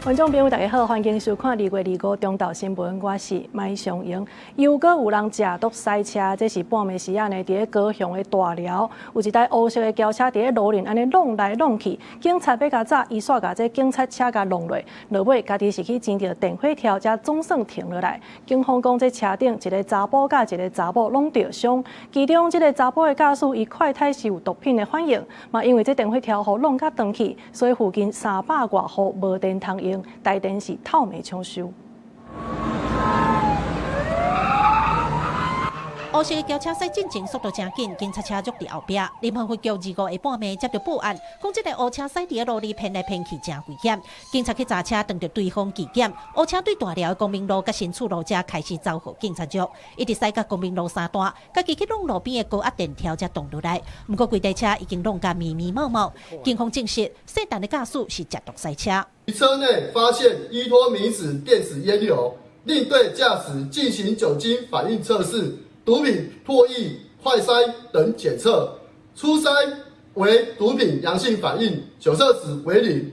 觀眾朋友，大家好，歡迎收看2月25中晝新聞，我是麥尚瑩。又閣有人食毒賽車，這是半暝時仔呢，佇咧高雄的大寮，有一台烏色的轎車佇咧路面按呢弄來弄去，警察欲共閘，伊煞共這警察車共弄落，落尾家己是去纏著電火條，才總算停落來。警方講，這車頂一個查埔佮一個查某攏著傷，其中這个查埔的駕駛伊快胎是有毒品的反應，嘛因為這電火條予弄甲斷去，所以附近300外戶無電通用。台電是透明搶修。烏色的轎車駛進前速度誠緊，警察車足佇後壁。林環分局25下半暝接著報案，講這个烏車駛佇路裡騙來騙去，誠危險。警察去查車，撞著對方機檢，烏車對大寮的光明路佮新厝路遮開始走予警察局，一直駛到光明路三段，家己去弄路邊的高壓電條才擋落來。毋過規台車已經弄甲密密麻麻。警方證實，姓陳的駕駛是食毒賽車。車內發現依托咪酯電子菸油，另對駕駛進行酒精反應測試、毒品唾液快篩等檢測，初篩為毒品陽性反應，酒測值為零。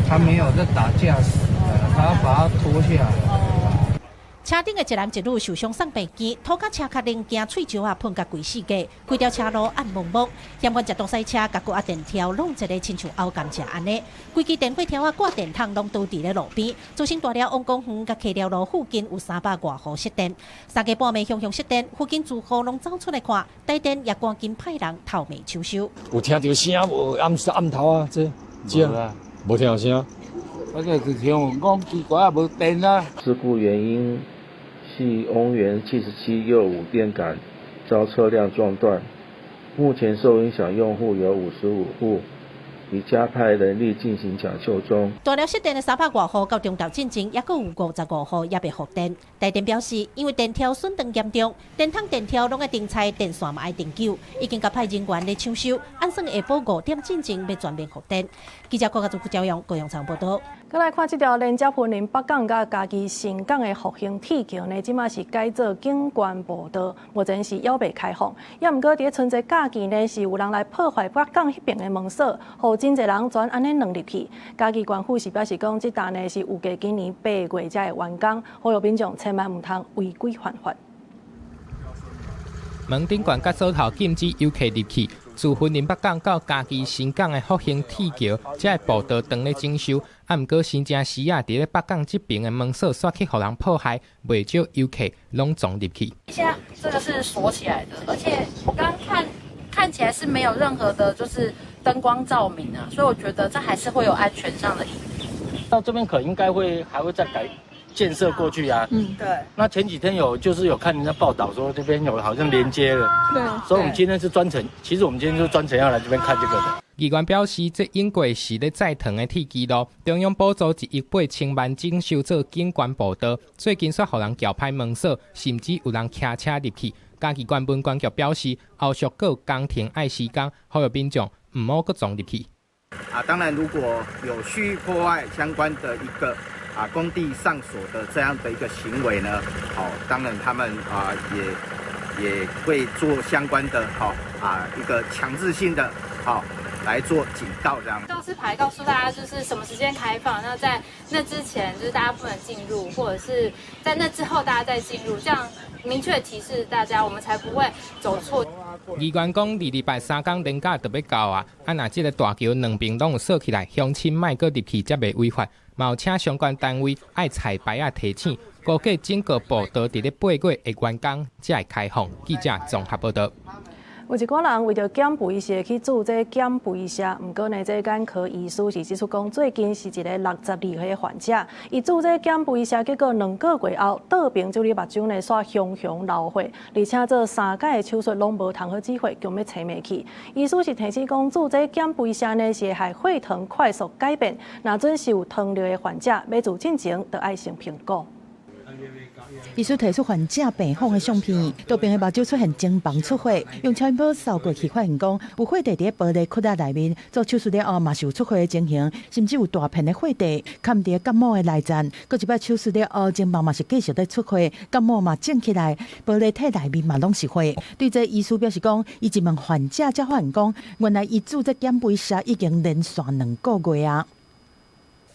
他沒有在打駕駛，他要把它拖下來。車頂的一男一女受傷送病院，塗甲車殼零件碎石仔噴甲規世界，規條車路暗濛濛。嫌犯食毒賽車，共高壓電條弄一个親像拗甘蔗按呢，規支電火條仔掛電筒攏倒佇咧路邊，造成大寮王公園佮溪寮路附近有300外戶失電。三更半暝雄雄失電，附近住戶攏走出來看，台電也趕緊派人透暝搶修。有聽著聲無？暗暗頭啊，這這無聽著聲。我就是聽講奇怪啊，無電啊。事故原因係翁元77右五電桿遭車輛撞斷，目前受影響用戶有55戶，已加派人力進行搶修中。大寮失電的300外戶到中晝進前，猶閣有55戶猶未復電。台電表示，因為電條損斷嚴重，電筒電條攏愛重拆，電線嘛愛重救，已經共派人員咧搶修，按算下晡5點進前欲全面復電。記者郭家祖、傅朝陽、高陽倉報道。閣來看這條連接雲林北港佮嘉義盛港的復興鐵橋呢，這馬是改做景觀步道，目前是猶未開放。猶毋過佇咧春節假期呢，是有人來破壞北港彼邊的門鎖，予真濟人全按呢鑽入去。嘉義縣府是表示講，這棟呢是預計今年8月才會完工，呼籲民眾千萬毋通違規犯法。門頂懸佮鎖頭禁止遊客入去。自雲林北港到嘉義盛港的復興鐵橋，這个步道當咧整修，啊，毋過新正時仔佇咧北港這邊的門鎖煞去予人破壞，袂少遊客攏鑽入去。現在這個是鎖起來的，而且我剛看看起來是沒有任何的，就是燈光照明啊，所以我覺得這還是會有安全上的疑慮。到這邊可應該會還會再改建設過去啊。對。那前幾天有就是有看人家報道說這邊有好像連接了。所以我們今天是專程，其實我們今天就專程要來這邊看這個的。議員表示，這應該是咧再騰的鐵支路，中央補助1億8千萬整修做景觀步道，最近煞予人撬歹門鎖，甚至有人騎車入去。嘉義縣文管局表示，後續閣有工程愛時間，呼籲民眾毋好閣鑽入去。啊，當然，如果有蓄意破壞相關的一個工地上鎖的這樣的一個行為呢，好，當然他們也會做相關的一個強制性的來做警告，這樣。告示牌告訴大家就是什麼時間開放，那在那之前就是大家不能進入，或者是在那之後大家再進入，這樣明確提示大家，我們才不會走錯。議員講，二禮拜三工連假就欲到啊，啊若這个大橋兩邊攏有鎖起來，鄉親莫閣入去才袂違法。嘛有請相關單位愛彩牌仔提醒，估計整個步道佇咧8月會完工，才會開放。記者綜合報道。有一寡人為著減肥是會去注這減肥射，毋過呢，這眼科醫師是指出講，最近是一个62歲的患者，伊注這減肥射，結果2個月後，倒爿這裡目睭呢，煞雄雄流血，而且做三擺的手術攏無通好指揮，強欲催命去。醫師是提醒講，注這減肥射呢，是會害血糖快速改變，若準是有糖尿的患者，欲注進前，著愛先評估。醫師提出患者病房的相片，倒爿的目睭出現精紡出血，用超音波掃過去，發現講有血塊佇咧玻璃窟仔內面，做手術了後嘛是有出血的情形，甚至有大片的血塊，崁佇角膜的內層。閣一擺手術了後，精紡嘛是繼續咧出血，角膜嘛腫起來，玻璃體內面嘛攏是血。對這醫師表示講，伊一問患者才發現講，原來伊注這減肥射已經連續2個月啊。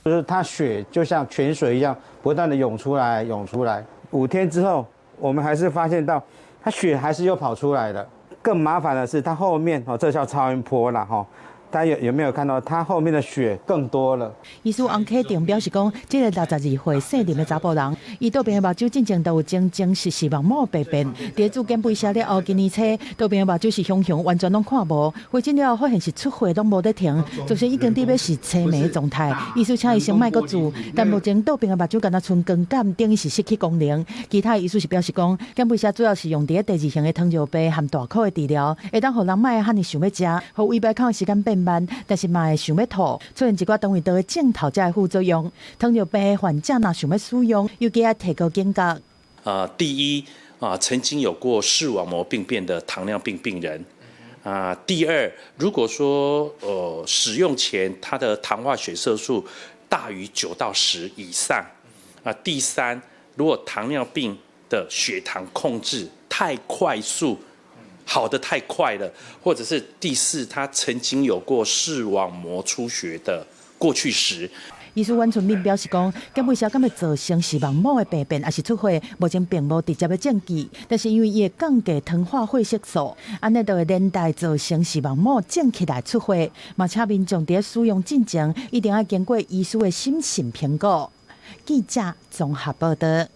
就是它血就像泉水一樣不斷的湧出來，湧出來。5天之後，我們還是發現到它血還是又跑出來了。更麻煩的是，它後面哦，這叫超音波啦，哈。大家有沒有看到，它後面的血更多了？醫師翁啟定表示講，這个62歲姓林的查埔人，伊倒邊的目睭進前都有前前視視網膜病變，佇做減肥射了後，今年初倒邊的目睭是雄雄完全攏看無，回診了後發現是出血攏無咧停，造成已經佇欲是青盲狀態。醫師請伊先莫閣注，但目前倒邊的目睭敢若賰光感，等於是失去功能。其他醫師是表示講，減肥射主要是用佇咧第二型的糖尿病和大口的治療，會當予人莫遐爾想欲食，予胃排空的時間變慢，但是嘛會想欲吐，出現一寡腸胃道的症頭才會副作用。糖尿病患者若想欲使用，尤其愛提高警覺。第一啊，曾經有過視網膜病變的糖尿病病人。啊，第二，如果說使用前他的糖化血色素大於9到10以上。啊，第三，如果糖尿病的血糖控制太快速，好得太快了，或者是第四，他曾經有過視網膜出血的過去史。醫師阮春敏表示講，減肥射敢會造成視網膜的病變，抑是出血，目前並無直接的證據。但是因為伊會降低糖化血色素，按呢就會連帶造成視網膜腫起來出血。嘛，請民眾佇使用進前，一定愛經過醫師的審慎評估。記者綜合報道。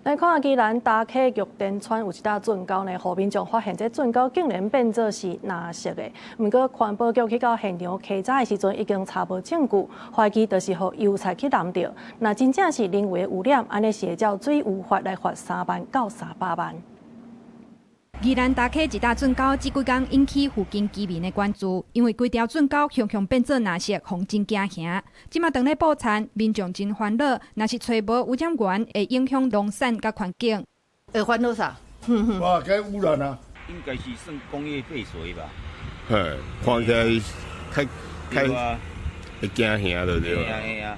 來看宜蘭大溪玉田村有一搭圳溝呢，予民眾發現這圳溝竟然變做是藍色的。毋過環保局去到現場稽查的時陣，已經查無證據，懷疑就是予油菜去淋著。若真正是人為污染，按呢是會照水污法來罰3萬到300萬。宜蘭大溪一搭圳溝，這幾工引起附近居民的關注，因為規條圳溝雄雄變做藍色，予人真驚嚇。這馬當咧報田，民眾真煩惱，若是揣無污染源，會影響農產佮環境。會煩惱啥？哇，該污染啊！應該是算工業廢水吧？嘿，看起來較較會驚嚇著對。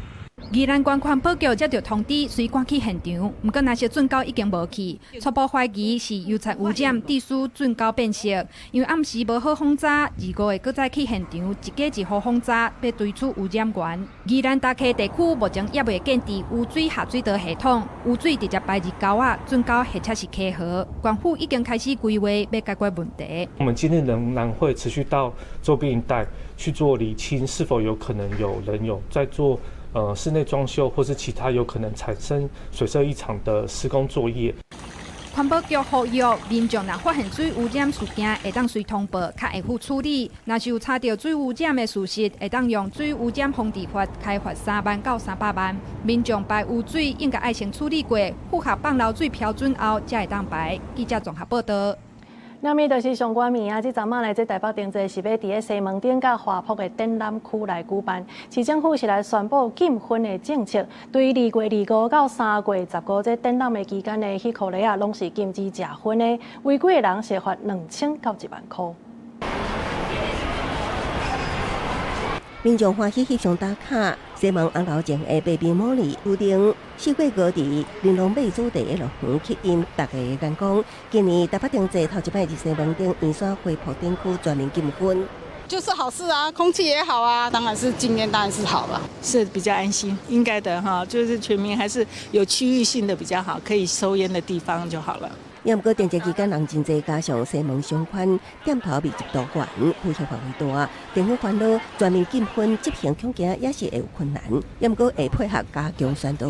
宜蘭縣環保局接到通知，隨趕去現場，毋過藍色圳溝已經無去，初步懷疑是油菜污染，致使圳溝變色。因為暗時無好訪查，25日閣再去現場，一家一戶訪查，欲追出污染源。宜蘭大溪地區目前猶未建置污水下水道系統，污水直接排入溝仔、圳溝或者是溪河。縣府已經開始規劃欲解決問題。我們今天仍然會持續到周邊一帶去做釐清，是否有可能有人有在做室內裝修或是其他有可能產生水色異常的施工作業。環保局呼籲民眾若發現水污染事件，會當隨通報，較會好處理。若是有查著水污染的事實，會當用水污染防治法開罰3萬到300萬。民眾排污水應該愛先處理過，符合放流水標準後，才會當排。記者綜合報道。那物就是相關物啊！這陣仔呢，這台北燈節是欲佇咧西門町佮華埠的展覽區來舉辦。市政府是來宣布禁薰的政策，對2月25到3月15這展覽的期間呢，彼箍咧仔攏是禁止食薰的，違規的人是罰2000到1萬箍。民眾歡喜翕相打卡，西門紅樓前的白面茉莉屋頂，四季高地玲瓏馬祖地的樂園吸引大家的眼光。今年台北燈節頭一擺佇西門町圓山花圃展區全面禁薰，就是好事啊，空氣也好啊，當然是禁菸，當然是好了，是比較安心，應該的哈，就是全民還是有區域性的比較好，可以抽菸的地方就好了。也毋過，燈節期間人真濟，加上西門商圈店頭密集度懸，呼吸範圍大，政府煩惱全面禁薰執行恐驚也是會有困難。也毋過會配合加強宣導。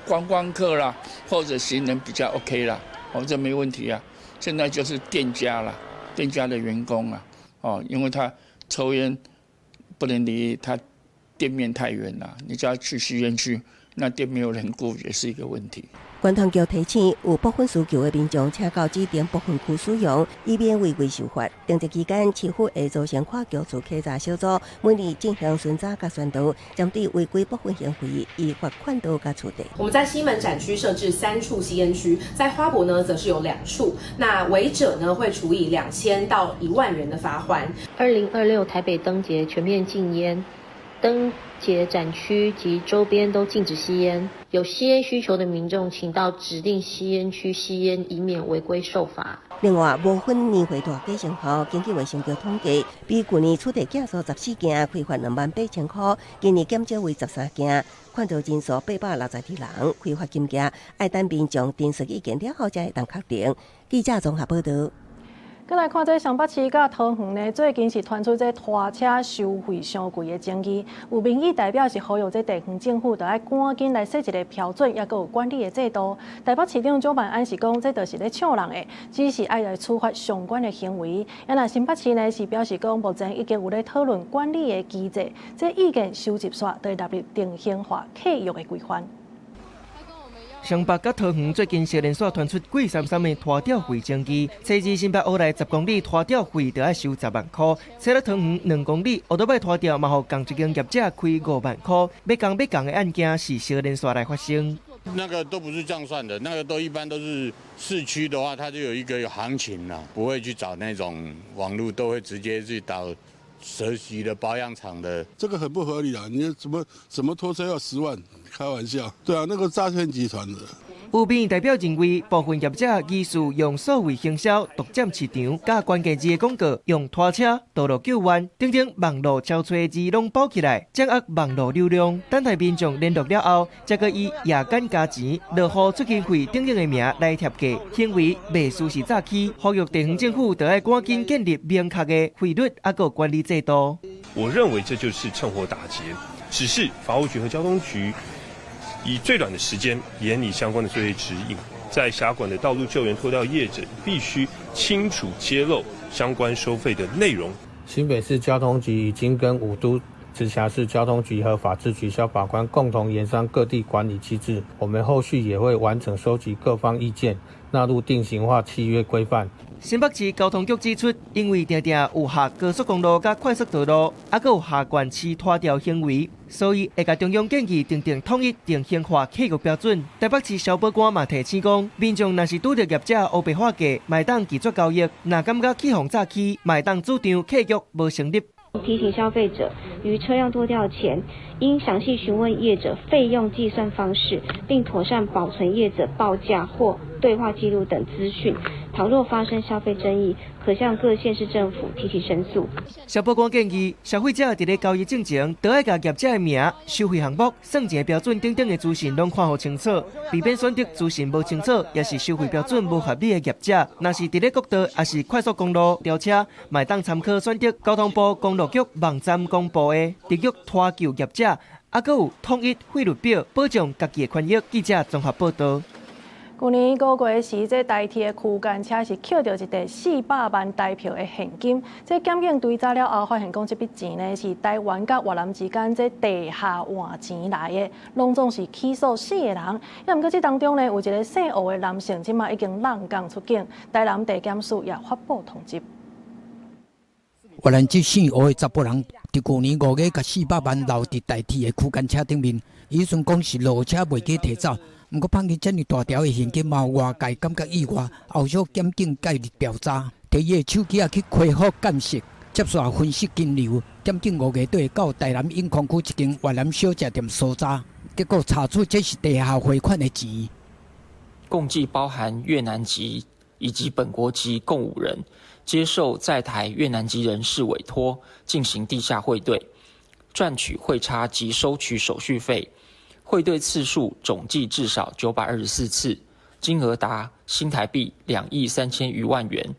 觀光客啦，或者行人比較 OK 啦，哦，這沒問題啊。現在就是店家啦，店家的員工啊，哦，因為他抽菸不能離他店面太遠啦，你叫他去吸菸區，那店沒有人顧也是一個問題。觀光局提醒，有撥薰需求的民眾，請到指定撥薰區使用，以免違規受罰。燈節期間，市府會組成跨局處稽查小組，每年進行巡查佮宣導，針對違規撥薰行為，依法勸導佮處理。我們在西門展區設置3處吸菸區，在花博呢則是有2處。那違者呢會處以2000到1萬元的罰鍰。2026台北燈節全面禁菸。燈節展區及周邊都禁止吸菸，有吸菸需求的民眾，請到指定吸菸區吸菸，以免違規受罰。另外，無分年歲大假生號，根據衛生局統計，比舊年取締件數14件，開罰28,000箍，今年減少為13件，勸導人數862人，開罰金額愛等民眾陳述意見了後才會當確定。記者綜合報導。閣來看這雙北市佮桃園呢，最近是傳出這拖車收費傷貴的爭議，有民意代表是呼籲這地方政府著愛趕緊來設一個標準，抑閣有管理的制度。台北市長蔣萬安是講，這就是咧搶人的，只是愛來處罰相關的行為。啊，若新北市呢是表示講，目前已經有咧討論管理的機制，這意見收集煞，著會納入定型化契約的規範。雙北佮桃園最近接連續傳出貴參參的拖吊費爭議。初二新北烏來10公里拖吊費就愛收10萬箍，車到桃園2公里，歐多擺拖吊嘛，予仝一間業者開5萬箍。欲仝欲仝的案件是接連續來發生。那個都不是這樣算的，那個都一般都是市區的話，它就有一個行情啦，不會去找那種網路，都會直接去找熟悉的保養廠的。這個很不合理啊！你怎麼怎麼拖車要10萬？開玩笑，對啊，那個詐騙集團的。有民意代表認為，部分業者疑似用數位行銷獨佔市場，佮關鍵字的廣告用拖車、道路救援等等網路招揣字攏包起來，掌握網路流量，等待民眾聯絡了後，才閣以夜間加錢、落雨出勤費等等的名來貼價，行為袂輸是詐欺。呼籲地方政府著愛趕緊建立明確的費率抑閣管理制度。我認為這就是趁火打劫，只是法務局和交通局以最短的時間研擬相關的作業指引，在轄管的道路救援拖吊業者必須清楚揭露相關收費的內容。新北市交通局已經跟五都直轄市交通局和法制局消保官共同研商各地管理機制，我們後續也會完整收集各方意見，納入定型化契約規範。新北市交通局指出，因為定定有下高速公路佮快速道路，抑閣有下縣市拖吊行為，所以會共中央建議訂定統一定型化契約標準。台北市消保官嘛提醒講，民眾若是拄著業者烏白話價，嘛會當拒絕交易；若感覺去予詐欺，嘛會當主張契約無成立。提醒消費者於車輛拖吊前，應詳細詢問業者費用計算方式，並妥善保存業者報價或對話記錄等資訊。倘若發生消費爭議，可向各縣市政府提起申訴。消保官建議，消費者佇咧交易進前，都愛共業者的名、收費項目、算錢標準等等的資訊攏看予清楚，避免選擇資訊無清楚，抑是收費標準無合理的業者。若是佇咧國道，抑是快速公路調車，嘛會當參考選擇交通部公路局網站公布的特約拖救業者，抑閣有統一費率表，保障家己的權益。記者綜合報導。舊年5月時，這台鐵的區間車是抾著一疊400萬台票的現金。這檢警追查了後，發現講這筆錢呢是台灣佮越南之間這地下換錢來的，攏總是起訴四個人。抑毋過這當中呢，有一個姓吳的男性，這馬已經閬降出境，台南地檢署也發布通緝。越南籍姓吳的查埔人，佇舊年5月，共400萬留佇台鐵的區間車頂面，伊彼陣講是落車袂記提走。毋過放去遮爾大條的現金，嘛予外界感覺意外。後續檢警介入調查，提伊的手機仔去開戶鑑識，接續分析金流。檢警5月底到台南永康區一間越南小食店搜查，結果查出這是地下匯款的錢。共計包含越南籍以及本國籍共5人，接受在台越南籍人士委託進行地下匯兌，賺取匯差及收取手續費。匯兌次數總計至少924次，金額達新台幣2億3000餘萬元。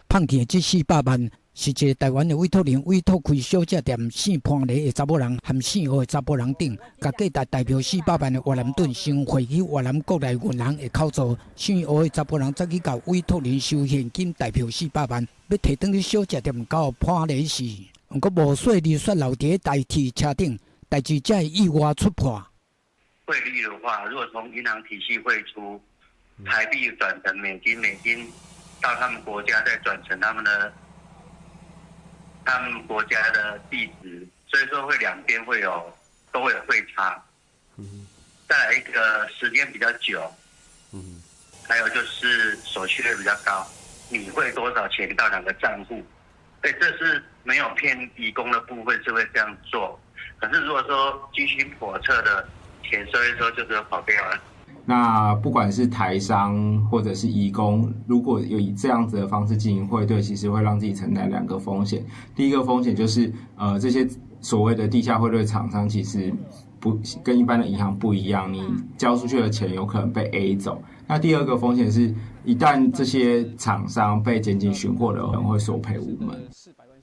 判去的這400萬是一個台灣的委託人委託開小食店姓潘雷的查某人和姓吳的查埔人等，共價值台票四百萬的越南盾先匯去越南國內銀行的口座。姓吳的查埔人再去共委託人收現金台票四百萬，欲提轉去小食店交潘雷時，毋過無細膩煞留佇台鐵車頂，代誌才會意外出破。匯率的話，如果從銀行體系匯出台幣轉成美金，美金到他們國家再轉成他們國家的幣值，所以說會兩邊會有都會有匯差。再來一個時間比較久。還有就是手續費比較高，你匯多少錢到兩個賬戶？對，這是沒有騙移工的部分是會這樣做。可是如果說居心叵測的，錢收一收就只有跑掉了。那不管是台商或者是移工，如果有以這樣子的方式進行匯兌，其實會讓自己承擔兩個風險。第一個風險就是，這些所謂的地下匯兌廠商其實不跟一般的銀行不一樣，你交出去的錢有可能被 A 走。那第二個風險是，一旦這些廠商被檢警尋獲的，可能會索賠無門。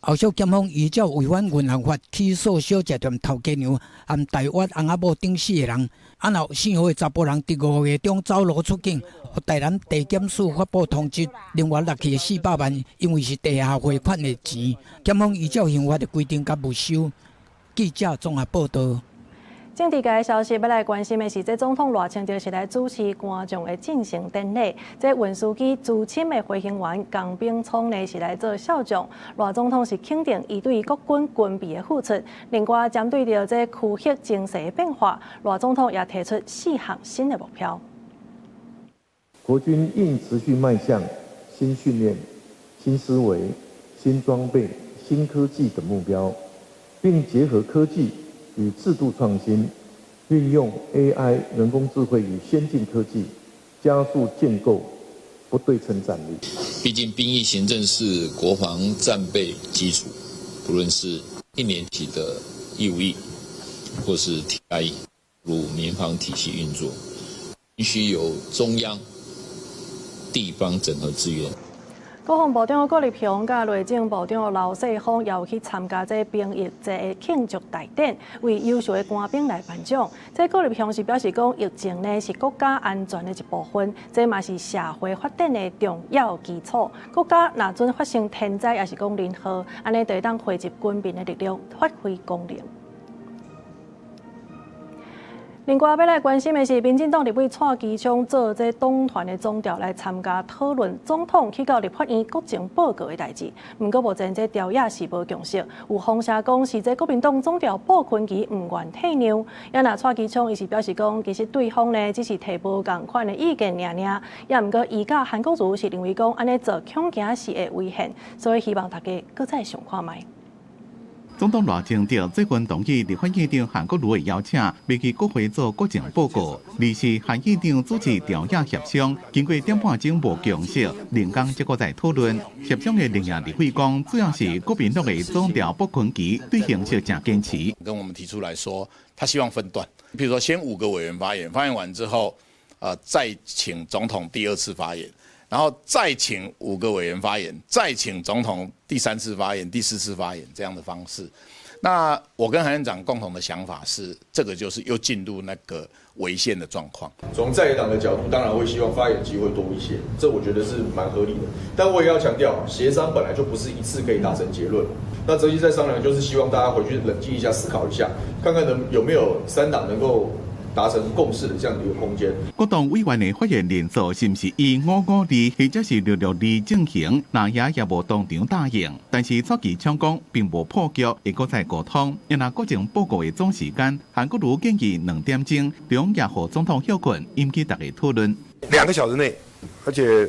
後續檢方依照違反銀行法起訴小食店頭家娘和台灣翁仔某等四個人。啊，若姓何的查埔人佇5月中走路出境，予台南地檢署發布通緝。另外掠去的400萬，因為是地下匯款的錢，檢方依照刑法的規定共沒收。記者綜合報道。政治界的消息欲來關心的是，這總統賴清德是來主持官將的進行典禮。這運輸機資深的飛行員江炳聰呢是來做少將。賴總統是肯定伊對國軍軍備的付出。另外，針對著這區域情勢的變化，賴總統也提出四項新的目標。國軍應持續邁向新訓練、新思維、新裝備、新科技等目標，並結合科技與制度創新，運用 AI 人工智慧與先進科技，加速建構不對稱戰力。畢竟兵役行政是國防戰備基礎，不論是一年期的義務役，或是替代役，如民防體系運作，必須由中央、地方整合資源。國防部長郭立雄佮內政部長劉世鋒也有去參加這兵役節的慶祝大典，為優秀的官兵來頒獎。這郭立雄是表示講，役前呢是國家安全的一部分，這嘛是社會發展的重要基礎。國家若準發生天災，抑是講人禍，按呢就會當匯集軍民的力量，發揮功能。另外，欲來關心的是，民進黨立委蔡其昌做這黨團的總召來參加討論總統去到立法院國情報告的代誌。毋過目前這朝野是無共識，有風聲講是這國民黨總召傅崐萁毋願退讓。也若蔡其昌伊是表示講，其實對方呢只是提無仝款的意見爾爾。也毋過伊佮韓國瑜是認為講，按呢做恐驚是會違憲，所以希望大家閣再想看覓。總統賴清德最近同意立法院長韓國瑜的邀請，欲去國會做國情報告。二是韓院長主持朝野協商，經過點半鐘無共識，另工才閣再討論。協商的另一立委講，主要是國民黨的總召傅崐萁對形式誠堅持，跟我們提出來說，他希望分段，比如說先5個委員發言，發言完之後，再請總統第二次發言。然後再請5個委員發言，再請總統第3次發言、第4次發言這樣的方式。那我跟韓院長共同的想法是，這個就是又進入那個違憲的狀況。從在野黨的角度，當然會希望發言機會多一些，這我覺得是蠻合理的。但我也要強調，協商本來就不是一次可以達成結論。那這次再商量，就是希望大家回去冷靜一下，思考一下，看看能有沒有三黨能夠達成共識的這樣的一個空間。國黨委員的發言人數是毋是以552或者是662進行，那也無當場答應。但是蔡其昌講並無破局，會閣再溝通。若國情報告的總時間，韓國瑜建議2點鐘，中也予總統歇睏，引起大家討論。2個小時內，而且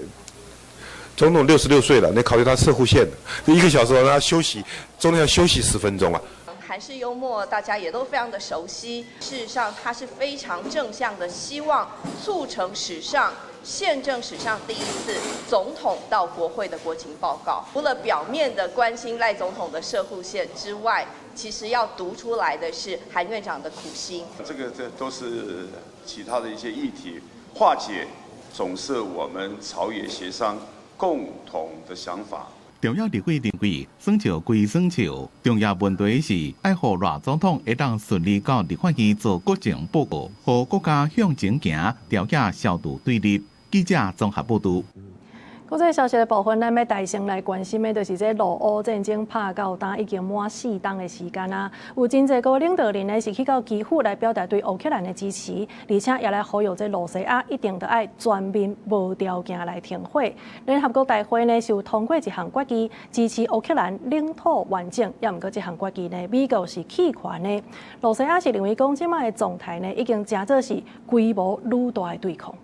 總統66歲了，你考慮他攝護腺，1個小時讓他休息，總統要休息10分鐘啊。韓式幽默，大家也都非常的熟悉。事實上，他是非常正向的，希望促成史上憲政史上第一次總統到國會的國情報告。除了表面的關心賴總統的攝護腺之外，其實要讀出來的是韓院長的苦心。這都是其他的一些議題化解，總是我們朝野協商共同的想法。朝野立委認為，耍笑歸耍笑，重要問題是愛予賴總統會當順利到立法院做國情報告，予國家向前行，朝野消除對立。記者綜合報導。國際消息的部分，咱欲代先來關心的，就是這俄烏戰爭拍到今已經滿4冬的時間啊。有真濟個領導人呢，是去到基輔來表達對烏克蘭的支持，而且也來呼籲這俄羅斯一定著愛全面無條件來停火。聯合國大會呢是有通過一項決議，支持烏克蘭領土完整，也毋過這項決議呢，美國是棄權的。俄羅斯是認為講，這擺的狀態呢，已經成做是規模愈大的對抗。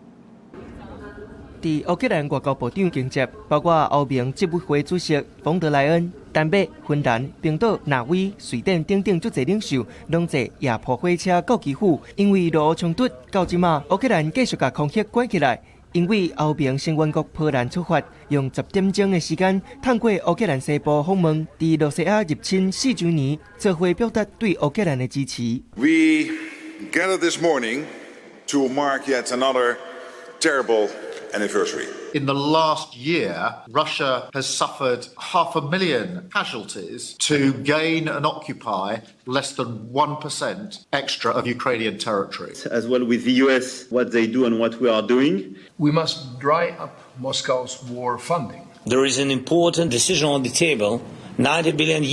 佇烏克蘭外交部長迎接，包括歐盟執委會主席馮德萊恩、丹麥、芬蘭、冰島、挪威、瑞典等等足濟領袖，攏坐夜蒲火車到基輔，因為俄烏衝突到這馬，烏克蘭繼續共空域關起來。因為歐盟成員國波蘭出發，用10點鐘的時間，通過烏克蘭西部訪問，佇羅西亞入侵4週年，做伙表達對烏克蘭的支持。 We gather this morning to mark yet another terrible anniversary. In the last year, Russia has suffered half a million casualties to gain and occupy less than 1% extra of Ukrainian territory. As well with the US, what they do and what we are doing. We must dry up Moscow's war funding. There is an important decision on the table, €90 billion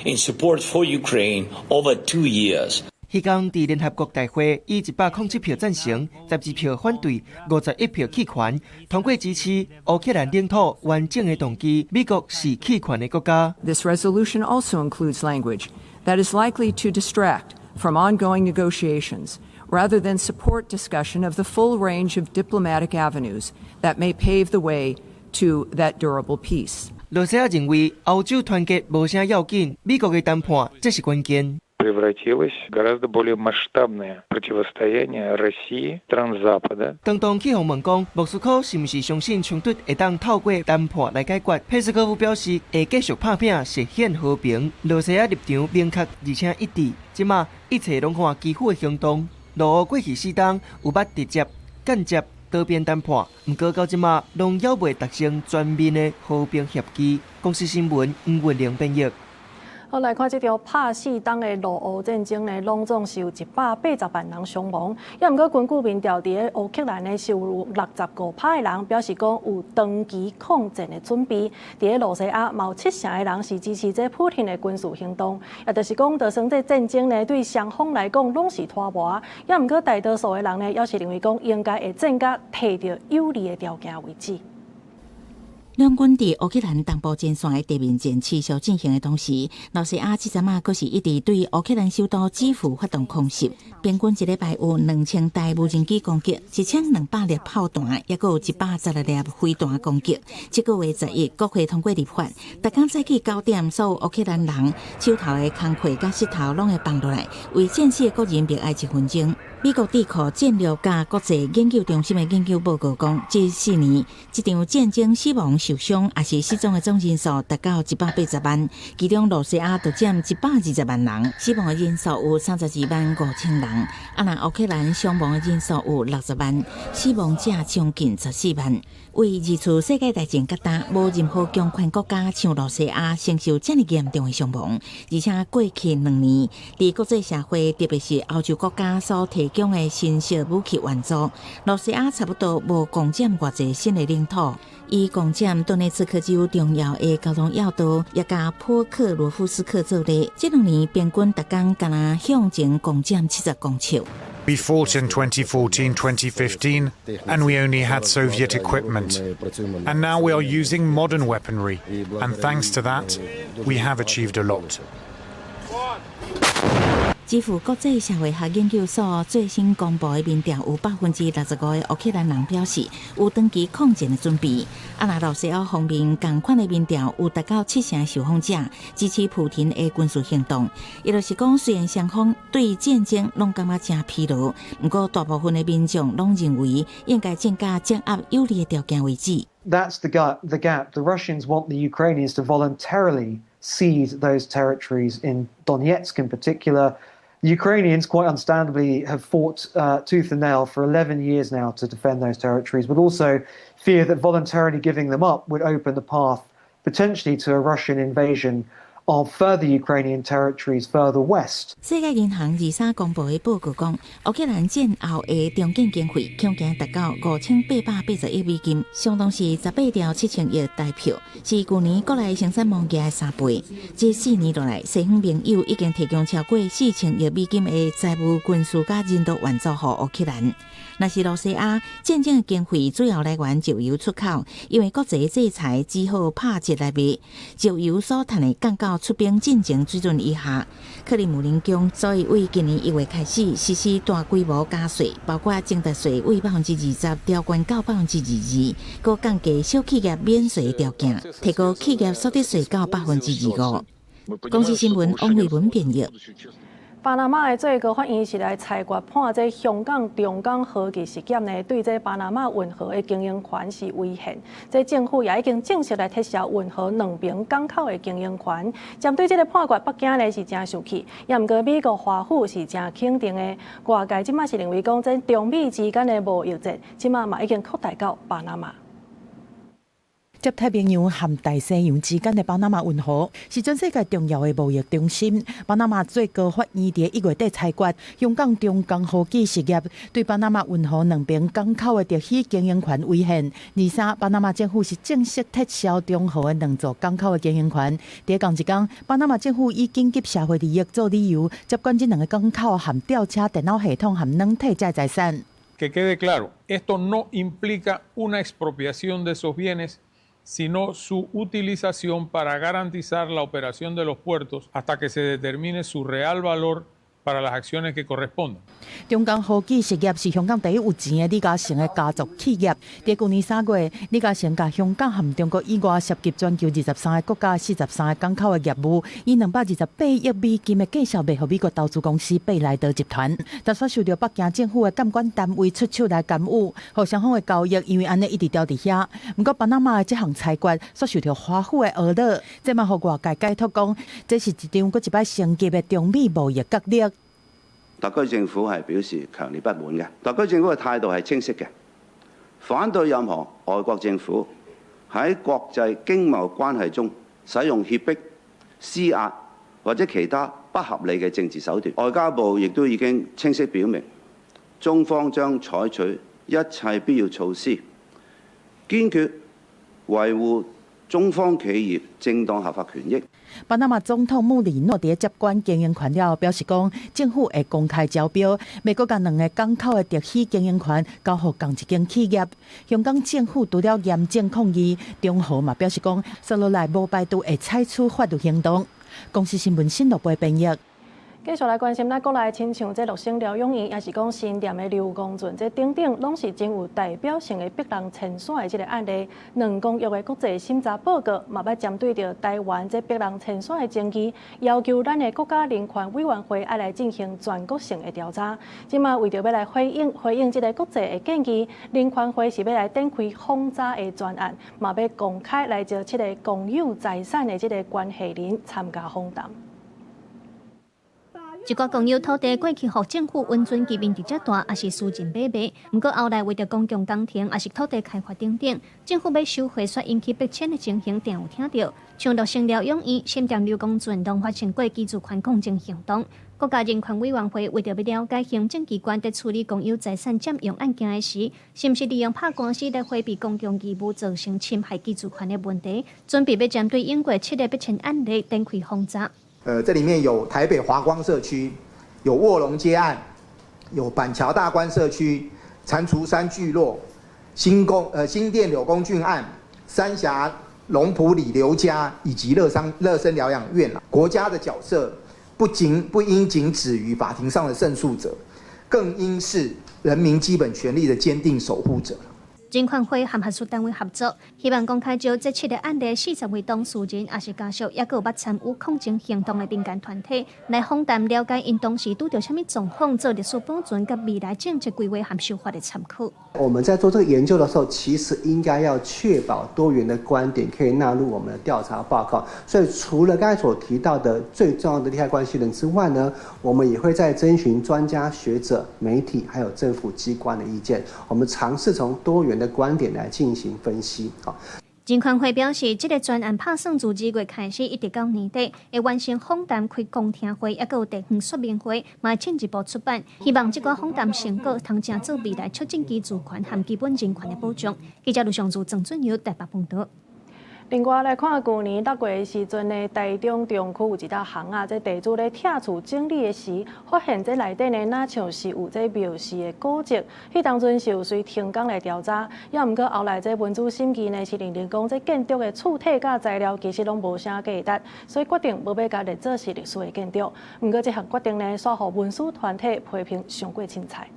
in support for Ukraine over 2 years. 彼工佇聯合國大會以107票贊成、12票反對、51票棄權，通過支持烏克蘭領土完整的動議。美國是棄權的國家。 This resolution also includes language that is likely to distract from ongoing negotiations, rather than support discussion of the full range of diplomatic avenues that may pave the way to that durable peace. 羅西亞認為歐洲團結無啥要緊，美國的談判才是關鍵。 Превратилось в гораздо более масштабное противостояние России, стран Запада. 當當去予問講，莫斯科是毋是相信衝突會當透過談判來解決？佩斯科夫表示會繼續拍拚實現和平。羅西亞立場明確而且一致，這馬一切攏看基輔的行動。俄烏過去4冬有捌直接、間接、多邊談判，毋過到這馬攏猶未達成全面的和平協議。公視新聞吳文玲編譯。好，來看這場拍4冬的俄烏戰爭呢，攏總是有180萬人傷亡。也毋過根據民調，佇咧烏克蘭呢是有65%的人表示講有長期抗戰的準備。佇咧羅西亞，嘛有七成的人是支持這普廷的軍事行動。也就是講，就算這戰爭呢對雙方來講攏是拖磨。也毋過大多數的人呢，猶是認為講應該會戰甲提著有利的條件為止。兩軍佇烏克蘭東部前線的地面戰持續進行的同時，羅西亞這陣仔閣是一直對烏克蘭首都基輔發動空襲。平均一禮拜有2000台無人機攻擊，1200粒炮彈，抑閣有116粒飛彈攻擊。這個月11，國會通過立法，逐工早起9點，所有烏克蘭人手頭的工課佮石頭攏會放落來，為戰死的國人默哀一分鐘。美國智庫戰略佮國際研究中心的研究報告講，這4年這場戰爭死亡、受傷抑是失蹤的總人數達到180萬，其中羅西亞就佔120萬人，死亡的人數有32萬5千人。啊，若烏克蘭傷亡的人數有60萬，死亡者將近14萬。為二次世界大戰到今，無任何強權國家像羅西亞承受這麼嚴重的傷亡，而且過去2年，佇國際社會，特別是歐洲國家所提供的新式武器援助，羅西亞差不多無攻佔偌濟新的領土。以攻佔頓涅茨克州重要的交通要道，也佮波克羅夫斯克做例，這2年平均逐工敢若向前攻佔70公尺。 We fought in 2014, 2015, and we only had Soviet equipment. And now we are using modern weaponry, and thanks to that, we have achieved a lot. 基輔國際社會學研究所最新公布的民調，有65%的烏克蘭人表示有長期抗戰的準備。啊，若羅西亞方面仝款的民調，有達到七成受訪者支持普廷的軍事行動。也就是講，雖然雙方對戰爭攏感覺誠疲勞，毋過大部分的民眾攏認為應該戰甲掌握有利的條件為止。 That's the gap. The gap. The Russians want the Ukrainians to voluntarily cede those territories in Donetsk in particular. The Ukrainians, quite understandably, have fought tooth and nail for 11 years now to defend those territories, but also fear that voluntarily giving them up would open the path potentially to a Russian invasion of further Ukrainian territories further west. 世界銀行23公布的報告講，烏克蘭戰後的重建經費恐驚達到5880億美金，相當是18兆7000億台票，是舊年國內生產物價的3倍。這4年落來，西方盟友已經提供超過4000億美金的財務、軍事佮人道援助予烏克蘭。若是羅西亞戰爭的經費主要來源石油出口，因為國際制裁只好拍折來賣，石油所趁的降到出兵進前水準以下。克里姆林宮所以對今年1月開始實施大規模加稅，包括增值稅對20%調懸到22%，閣降低小企業免稅條件，提高企業所得稅到25%。公視新聞王慧文編譯。巴拿馬的最高法院是來裁決判這香港中港和記實業呢，對這巴拿馬運河的經營權是違憲。這政府也已經正式來撤銷運河兩邊港口的經營權。針對這个判決，北京呢是誠生氣，也毋過美國華府是誠肯定的。外界這馬是認為講，這中美之間的貿易戰，這馬嘛已經擴大到巴拿馬。接太平洋和大西洋之間的巴拿馬運河是全世界重要的貿易中心。巴拿馬最高法院佇1月底裁決，香港中港和記實業對巴拿馬運河兩邊港口的特許經營權違憲。23，巴拿馬政府是正式撤銷中和的兩座港口的經營權。佇仝一工，巴拿馬政府以緊急社會利益做理由，接管這兩个港口和吊車電腦系統和軟體這財產。 Que quede claro, esto no implica una expropiación de esos bienes, sino su utilización para garantizar la operación de los puertos hasta que se determine su real valor para las acciones que correspondan。中港和記實業是香港第一有錢的李嘉誠的家族企業。佇舊年3月，李嘉誠共香港和中國以外涉及全球23个國家43个港口的業務，以228億美金的價數賣予美國投資公司貝萊德集團。但煞受著北京政府的監管單位出手來干預，予雙方的交易因為按呢一直吊佇遐。毋過巴拿馬的這項裁決，煞受著華府的呵咾，這嘛予外界解讀講，這是一場閣一擺升級的中美貿易角力。特區政府係表示強烈不滿嘅，特區政府嘅態度係清晰嘅，反對任何外國政府喺國際經貿關係中使用脅迫、施壓或者其他不合理嘅政治手段。外交部亦都已經清晰表明，中方將採取一切必要措施，堅決維護中方企業正當合法權益。巴拿馬總統穆里諾佇接管經營權了後，表示講政府會公開招標，欲閣共兩个港口的特許經營權交予仝一間企業。香港政府除了嚴正抗議，中和嘛表示講，紲落來無排除會採取法律行動。公視新聞新樂貝編譯。繼續來關心咱國內，親像這樂生療養院，抑是講新店的劉公圳，這等等，攏是真有代表性的逼人遷徙的這个案例。2公約的國際審查報告嘛，捌針對著台灣這逼人遷徙的爭議，要求咱的國家人權委員會愛來進行全國性的調查。這馬為著欲來回應回應這个國際的建議，人權會是欲來展開訪查的專案，嘛欲公開來招七个公有財產的這个關係人參加訪談。一寡公有土地過去予政府允准其面積遮大，抑是私人買賣。毋過後來為著公共工程，抑是土地開發等等，政府欲收回，煞引起迫遷的情形，定有聽著。像樂生療養院、新店劉公圳，攏發生過居住權抗爭行動。國家人權委員會為著欲了解行政機關佇處理公有財產佔用案件時，是毋是利用拍官司來迴避公共義務，造成侵害居住權的問題，準備欲針對英國七个迫遷案例展開訪查。這裡面有台北華光社區，有臥龍街案，有板橋大觀社區、蟾蜍山聚落、新店柳公郡案、三峽龍埔里劉家以及樂生療養院。國家的角色不應僅止於法庭上的勝訴者，更應是人民基本權利的堅定守護者。人權會和學術單位合作，希望公開招這七个案例40位當事人，抑是家屬，抑閣有捌參與抗爭行動的民間團體來訪談，了解𪜶當時拄著啥物狀況，做歷史保存佮未來政策規劃和修法的參考。我們在做這個研究的時候，其實應該要確保多元的觀點可以納入我們的調查報告。所以，除了剛才所提到的最重要的利害關係人之外呢，我們也會再徵詢專家學者、媒體還有政府機關的意見。我們嘗試從多元的觀點來進行分析。好，人權會表示，這个專案拍算自2月開始，一直到年底，會完成訪談、開公聽會，抑閣有地方說明會，嘛進一步出版。希望這个訪談成果，通誠做未來促進居住權和基本人權的保障。記者盧尚如、鄭俊友台北報導。另外來看，舊年六月的時陣呢，台中中區有一搭巷仔，這地主咧拆厝整理的時，發現這內底呢，若像是有這廟寺的古蹟。彼當陣是有隨停工來調查，也毋過後來這文資審議呢，是認定講這建築的厝體佮材料其實攏無啥價值，所以決定無欲共列做是歷史的建築。毋過這項決定呢，煞予文史團體批評傷過凊彩。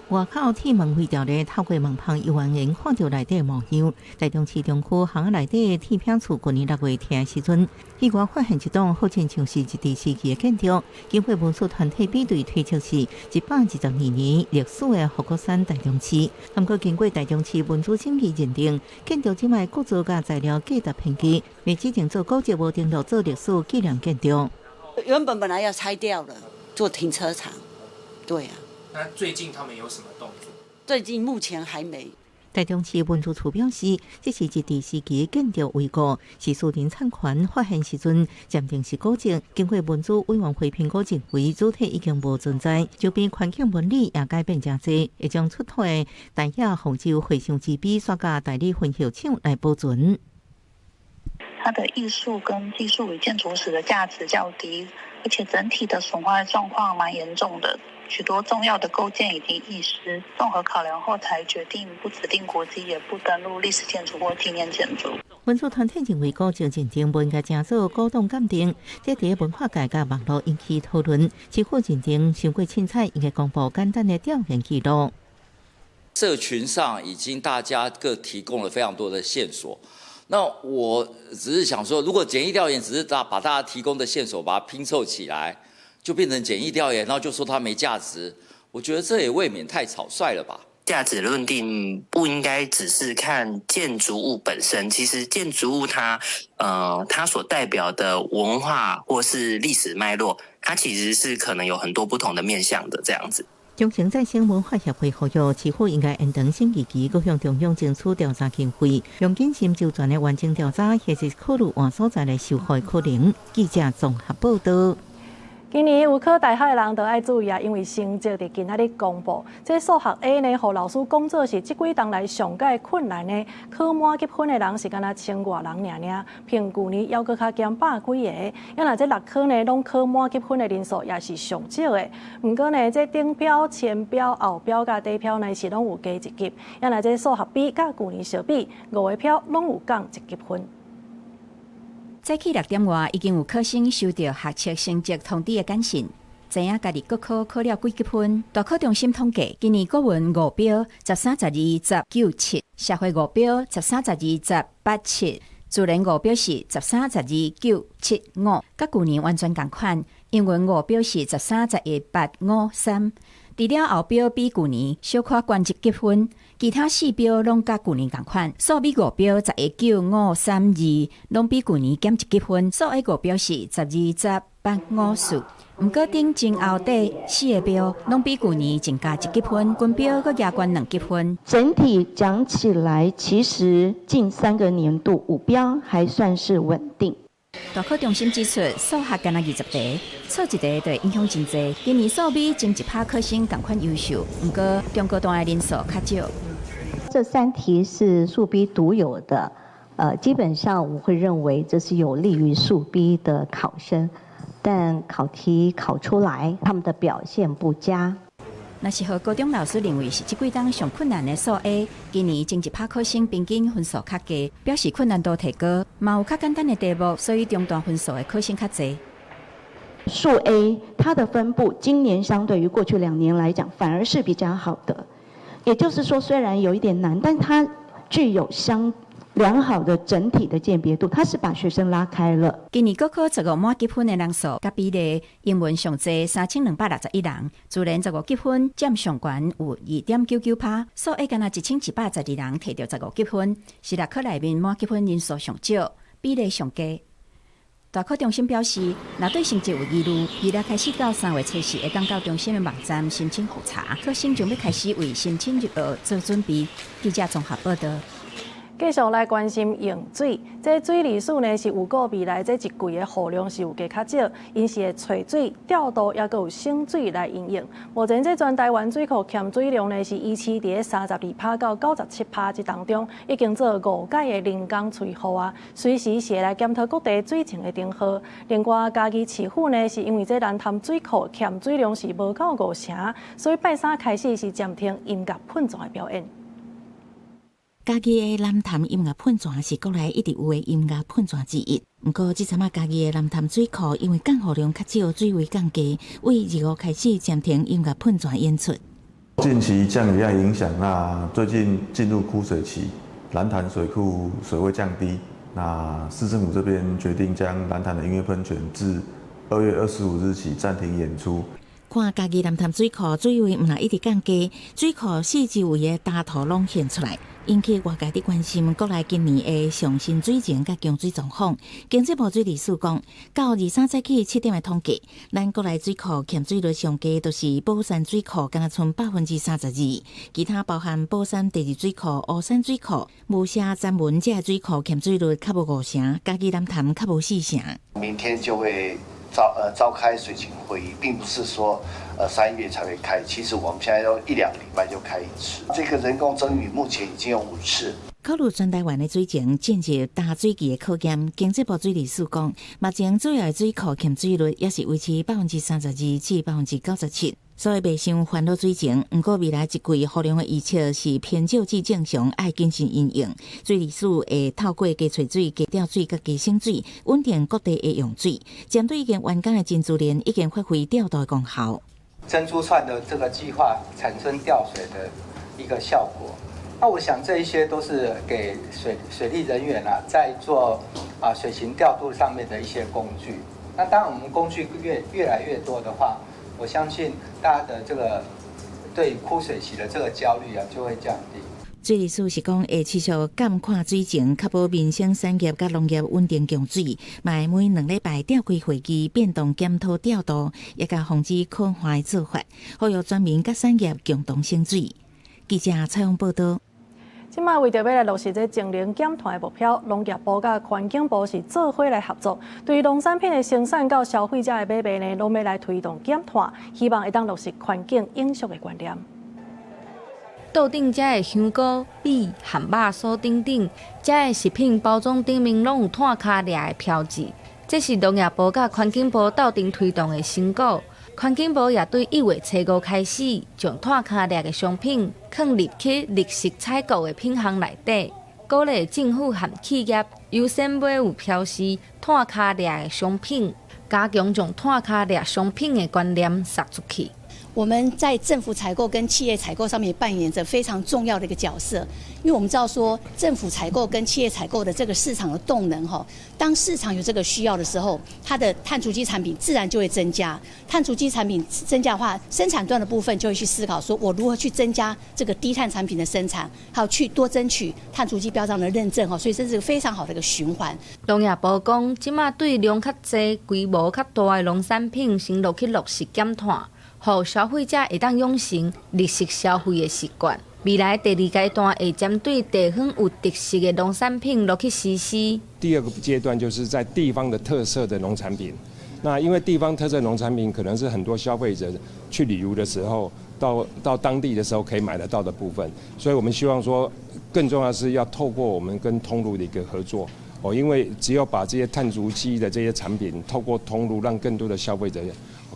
外口鐵門圍條咧，透過門縫猶原會看著內底模樣。台中市中區巷仔內底鐵餅厝，舊年六月拆的時陣，意外發現一棟好親像是日治時期的建築。經過文史團體比對推測是122年歷史的護國山大中寺。毋過經過台中市文資審議認定，建築這擺構造佮材料價值偏低，未指定做古蹟，無登錄做歷史紀念建築。原本本來要拆掉了，做停車場，對啊。那最近他們有什麼動作？最近目前還沒。台中市文資處表示，這是日治時期建築遺構，是私人產權發現時陣暫定是古蹟。經過文資委員會評估，認為主體已經無存在，周邊環境紋理也改變誠濟，會將出土的大野鳳洲回想之碑徙到大里分校廠來保存。它的藝術跟技術與建築史的價值較低，而且整體的損壞狀況蠻嚴重的。許多重要的構件已經遺失，綜合考量後才決定不指定國籍，也不登錄歷史建築或紀念建築。文資團體認為古蹟認定無應該成做古董鑑定，這佇文化界佮網路引起討論。市府認定傷過凊彩，應該公布簡單的調研記錄。社群上已經大家各提供了非常多的線索，那我只是想說，如果簡易調研只是把大家提供的線索把它拼湊起來，就變成簡易調研，然後就說它沒價值，我覺得這也未免太草率了吧。價值論定不應該只是看建築物本身，其實建築物它所代表的文化或是歷史脈絡，它其實是可能有很多不同的面向的這樣子。中城再生文化協會呼籲，市府應該延長審議期，閣向中央爭取調查經費，用謹慎周全的完整調查，或是考慮換所在來修復的可能。記者綜合報道。今年有考大學的人就愛注意啊，因為成績佇今仔日公布。這數學 A 呢，予老師講做是這幾冬來上蓋困難的，考滿級分的人是干焦千外人爾爾，比舊年猶閣較減百幾个。啊若這六科呢，攏考滿級分的人數也是上少的。毋過呢，這頂標、前標、後標佮底標呢是攏有加一級。啊若這數學 B 佮舊年相比，五个標攏有降一級分。早起6點外，已經有考生收到學測成績通知的簡訊，知影家己國科考了幾級分。大考中心統計，今年國文五標13、12、10、9、7，社會五標13、12、10、8、7，自然五標是13、12、9、7、5，佮舊年完全仝款。英文五標是13、11、8、5、3，除了後標比舊年小可懸一級分，其他四標攏佮舊年仝款。數美五標11、9、5、3、2，攏比舊年減一級分。數 A 五標是12、10、8、5、4，毋過頂前後底四个標攏比舊年增加一級分，均標閣加懸兩級分。整體講起來，其實近三個年度五標還算是穩定。大考中心指出，數學干焦20題，錯一題就會影響真濟。今年數美前一趴考生仝款優秀，毋過中高段的人數較少。這三題是數 B 獨有的，基本上我會認為這是有利於數 B 的考生，但考題考出來，他們的表現不佳。若是予高中老師認為是這幾冬上困難的數 A，今年前一趴考生平均分數較低，表示困難度提高，嘛有較簡單的題目，所以中段分數的考生較濟。數 A 它的分布今年相對於過去2年來講，反而是比較好的。也就是說，雖然有一點難，但它具有相良好的整體的鑑別度，它是把學生拉開了。今年國考十五滿級分的人數，佮比例，英文上濟3261人，自然十五級分佔上懸有2.99趴，數 A 干焦1112人提著十五級分，是六科內面滿級分人數上少，比例上低。大考中心表示，若對成績有疑慮，二日開始到3月初4會當到中心的網站申請複查。考生準備開始為申請入學做準備。記者綜合報道。繼續來關心用水，這水利署呢是預估未來這一季的雨量是有加較少，𪜶是會揣水調度，抑閣有省水來因應。目前這全台灣水庫欠水量呢是維持佇咧32%到97%這當中，已經做五擺的人工催雨啊，隨時是會來檢討各地水情的燈號。另外，嘉義市府呢是因為這蘭潭水庫欠水量是無夠五成，所以拜三開始是暫停音樂噴泉的表演。嘉義的南潭音樂噴泉是國內一直有的音樂噴泉之一。毋過，這陣仔嘉義的南潭水庫因為降雨量較少，水位降低，為25開始暫停音樂噴泉演出。近期降雨量影響，那最近進入枯水期，蘭潭水庫水位降低，那市政府這邊決定將蘭潭的音樂噴泉自2月25日起暫停演出。看嘉義南潭水庫水位毋但一直降低，水庫四周圍的焦土攏現出來，引起外界的關心。國內今年的上新水情佮供水狀況，經濟部水利署講，到23早起7點的統計，咱國內水庫欠水率上低，就是寶山水庫，敢若賰32%，其他包含寶山第二水庫、烏山水庫、霧社、三文這水庫欠水率較無五成，嘉義南潭較無四成。明天就會召開水情會議，並不是說3月才會開，其實我們現在要一兩個禮拜就開一次。這個人工增雨目前已經有五次。考慮全台灣的水情進入乾水季的考驗，經濟部水利署講，目前主要的水庫欠水率也是維持32%至97%，所以袂傷煩惱水情。毋過未來一季雨量的預測是偏少至正常，愛謹慎因應。水利署會透過加揣水、加調水佮加省水，穩定各地的用水。針對已經完工的珍珠鏈已經發揮調度的功效。珍珠串的這個計劃產生調水的一個效果。那我想這一些都是給水利人員啊，在做啊水情調度上面的一些工具。那當我們工具越來越多的話，我相信大家的這個對枯水期的這個焦慮啊，就會降低。水利署是講會持續監看水情，確保民生產業佮農業穩定供水。嘛會每兩禮拜召開會議，變動檢討調度，也共防止可旱的做法，呼籲全民佮產業共同省水。記者採訪報導。這擺為著欲來落實這淨零減碳的目標，農業部佮環境部是做伙來合作，對農產品的生產到消費者的買賣呢，攏欲來推動減碳，希望會當落實環境永續的觀念。桌頂遮的香菇、米、漢肉酥等等，遮的食品包裝頂面攏有碳跤掠的標誌。這是農業部佮環境部鬥陣推動的成果。環境部也對1月初5開始，將碳跤掠的商品放入去綠色採購的品項內底，鼓勵政府和企業優先買有標示碳跤掠的商品，加強將碳跤掠商品的觀念撒出去。我們在政府採購跟企業採購上面扮演着非常重要的一個角色，因為我們知道說政府採購跟企業採購的這個市場的動能，哈，當市場有這個需要的時候，它的碳足跡產品自然就會增加。碳足跡產品增加的話，生產端的部分就會去思考說，我如何去增加這個低碳產品的生產，還有去多爭取碳足跡標章的認證，哈，所以這是個非常好的一個循環。農業部講，這馬對量較濟、規模較大的農產品，先落去落實減碳。予消費者會當養成綠色消費的習慣。未來第二階段會針對地方有特色的農產品落去實施。第二個階段就是在地方的特色的農產品。那因為地方特色農產品可能是很多消費者去旅遊的時候，到當地的時候可以買得到的部分，所以我們希望說，更重要是要透過我們跟通路的一個合作。哦，因為只有把這些碳足跡的這些產品透過通路，讓更多的消費者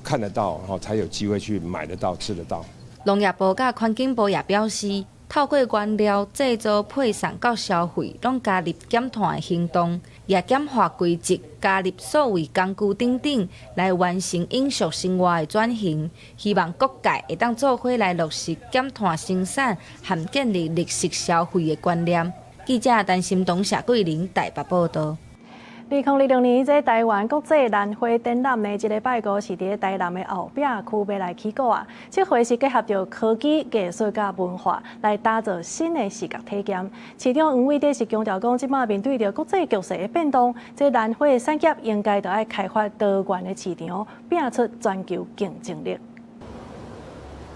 看得到，才有機會去買得到、吃得到。農業部佮環境部也表示，透過原料製造、配送到消費，攏加入減碳的行動，也簡化規則，加入數位工具等等，來完成永續生活的轉型。希望各界會當做伙來落實減碳生產和建立綠色消費的觀念。記者陳心東、謝桂玲台北報導。2026年，這台灣國際蘭花展覽呢，這禮拜五是佇台南的後壁區欲來起鼓啊。這回是結合著科技、藝術佮文化，來打造新的視覺體驗。市長黃偉哲是強調講，這馬面對著國際局勢的變動，這蘭花的產業應該著愛開發多元的市場，拼出全球競爭力。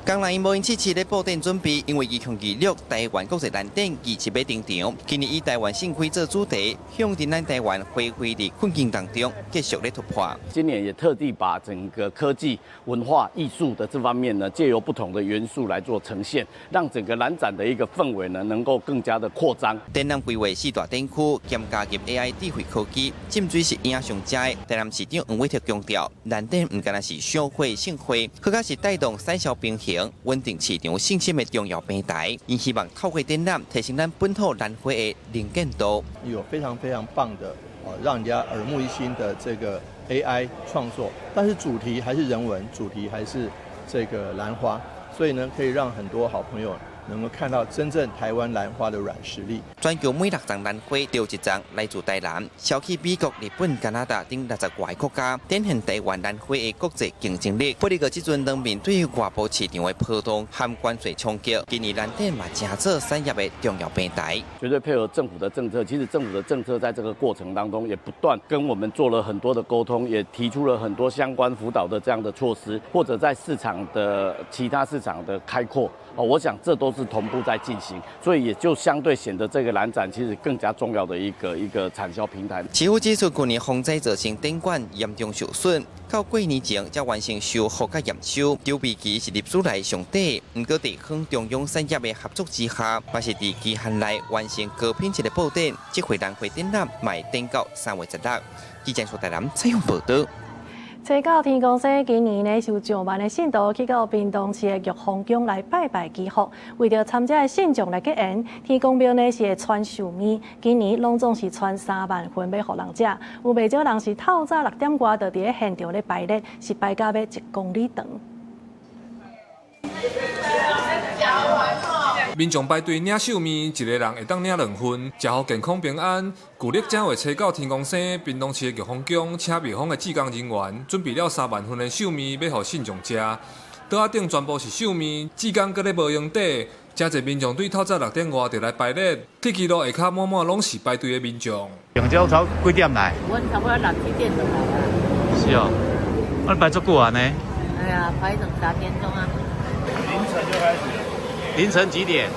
工人𪜶無閒試試咧布展準備，因為2026台灣國際蘭展27欲登場，今年以台灣盛開做主題，向著咱台灣花卉佇困境當中繼續咧突破。今年也特地把整個科技、文化、藝術的這方面呢，借由不同的元素來做呈現，讓整個蘭展的一個氛圍呢，能夠更加的擴張。展覽規劃四大展區，兼加入 AI 智慧科技，浸水式影上佳。台南市長黃偉哲強調，蘭展毋干焦是賞花盛會，閣較是帶動產銷平衡、穩定市場信心的重要平台。𪜶希望透過展覽提升咱本土蘭花的能見度。有非常非常棒的，讓人家耳目一新的這個 AI 創作，但是主題還是人文，主題還是這個蘭花，所以呢，可以讓很多好朋友能夠看到真正台灣蘭花的軟實力。全球每六叢蘭花就有一叢來自台南，銷去美國、日本、加拿大等60外個國家，展現台灣蘭花的國際競爭力。不過，這陣當面對外部市場的波動和關稅衝擊，今年蘭展嘛成做產業的重要平台。絕對配合政府的政策，其實政府的政策在這個過程當中也不斷跟我們做了很多的溝通，也提出了很多相關輔導的這樣的措施，或者在市場的其他市場的開闊。哦，我想這都是同步在進行，所以也就相對顯得這個蘭展其實更加重要的一個產銷平台。市府指出，去年風災造成展館嚴重受損，到過年前才完成修復佮驗收。籌備期是歷史來上短，毋過地方中央產業的合作之下，嘛是佇期限內完成高品質的布展。這回蘭花展覽嘛會展到3月16。記者蘇台南採訪報導。初九天公生今年呢，是有上萬的信徒去到屏東市的玉皇宮來拜拜祈福，為著參加的信眾來結緣，天公廟呢是會傳壽麵，今年攏總是傳3萬份欲予人食，有袂少人是透早6點外就佇咧現場咧排列，是排到欲1公里長。民眾排隊領壽麵，一個人會當領兩份，食予健康平安。舊曆正月初九天公生，屏東市的玉皇宮請廟方的志工人員準備了3萬份的壽麵，欲予信眾食。桌仔頂全部是壽麵，志工閣咧無閒綴，誠濟民眾對透早6點外就來排列，鐵支路下跤滿滿攏是排隊的民眾。平常早幾點來？阮差不多6、7點就來啊。是哦，啊排足久按呢？哎呀，排2、3點鐘啊。凌晨就開始。凌晨幾點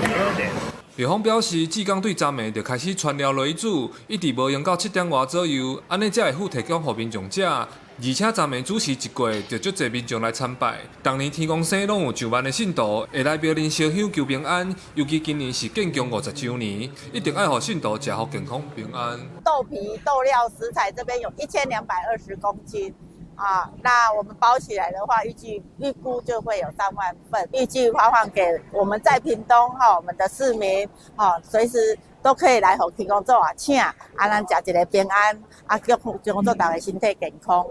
？12點。廟方表示，志工對昨暝就開始傳料落去煮，一直無閒到7點外左右，按呢才會赴提供予民眾食。而且昨暝主時一過，就足濟民眾來參拜。逐年天公生攏有上萬的信徒會來廟裡燒香求平安，尤其今年是建宮50週年，一定愛予信徒食予健康平安。豆皮、豆料食材這邊有1220公斤。啊，那我們包起來的話，預估就會有3萬份，預計發放給我們在屏東哈，我們的市民哈，隨時都可以來予天公祖啊請，啊，咱食一个平安，啊，祝福天公祖大家身體健康。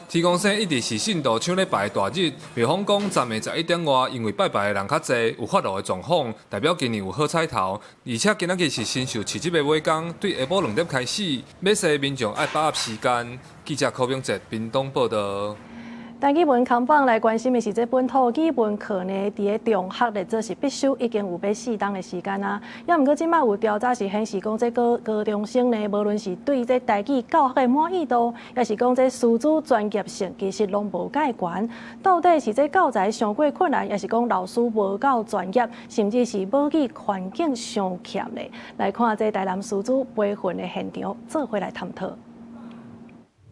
天公生一直是信徒搶咧拜的大日，廟方講昨暝11點外，因為拜拜的人較濟，有發爐的狀況，代表今年有好彩頭。而且今仔日是神獸市集的尾工，對下晡2點開始，買菜的民眾愛把握時間。記者柯明哲屏東報導。台語文扛棒來關心的是，這本土語文課呢，佇咧中學咧做是必修，已經有欲4冬的時間啊。也毋過這擺有調查是顯示講，這高高中生呢，無論是對這台語教學的滿意度，抑是講這師資專業性，其實攏無蓋懸。到底是這教材傷過困難，抑是講老師無夠專業，甚至是母語環境傷欠咧？來看這台南師資培訓的現場，做伙來探討。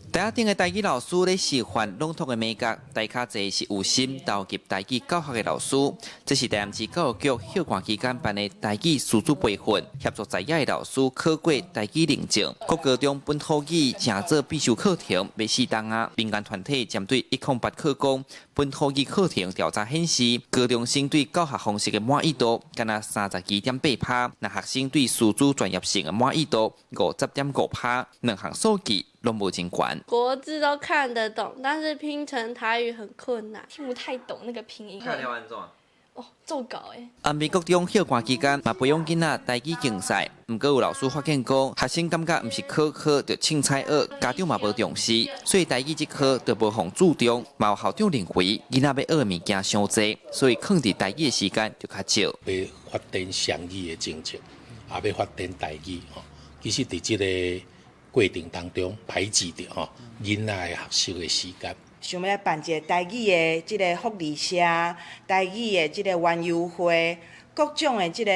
台仔頂的台語老師咧示範朗讀的美感，台跤坐是有心投入台語教學的老師。這是台南市教育局休寒期間辦的台語師資培訓，協助在野的老師考過台語認證。國高中本土語成做必修課程，欲4冬啊！民間團體針對108課綱本土語課程調查顯示，高中生對教學方式的滿意度干焦32.8%，若學生對師資專業性的滿意度50.5%，兩項數據攏無真懸。國字都看得懂，但是拼成台語很困難，聽不太懂那個拼音。看了按怎？哦，做稿欸。安平國中休寒期間嘛培養囡仔台語競賽，毋過有老師發現講，學生感覺毋是科科就凊彩學，家長嘛無重視，所以台語這科就無予注重。嘛有校長認為囡仔欲學的物件傷濟，所以囥佇台語的時間就較少。欲發展雙語的政策，也欲發展台語吼，其實佇這个過程當中排擠著吼囡仔的學習的時間。想欲來辦一个台語的這个福利社，台語的這个園遊會，各種的這个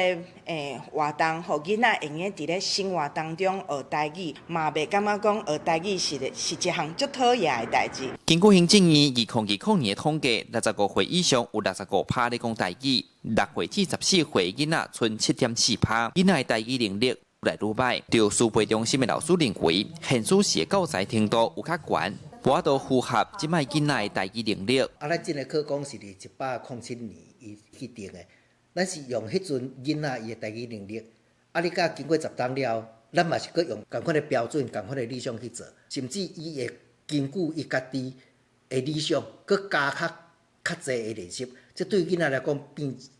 活動，予囡仔會用佇咧生活當中學台語，嘛袂感覺講學台語是一項足討厭的代誌。根據行政院2020年的統計，65歲以上有65%咧講台語，6歲至14歲囡仔賰7.4%，囡仔的台語能力愈來愈䆀。著師培中心的老師認為，現師時的教材程度有較懸，無法度符合這擺囡仔的台語能力。啊，咱這个課綱是佇107年伊去定的，咱是用彼陣囡仔伊的台語能力，啊，你佮經過10冬了後，咱嘛是閣用仝款的標準、仝款的理想去做，甚至伊會根據伊家己的理想，閣加較濟的練習，這對囡仔來講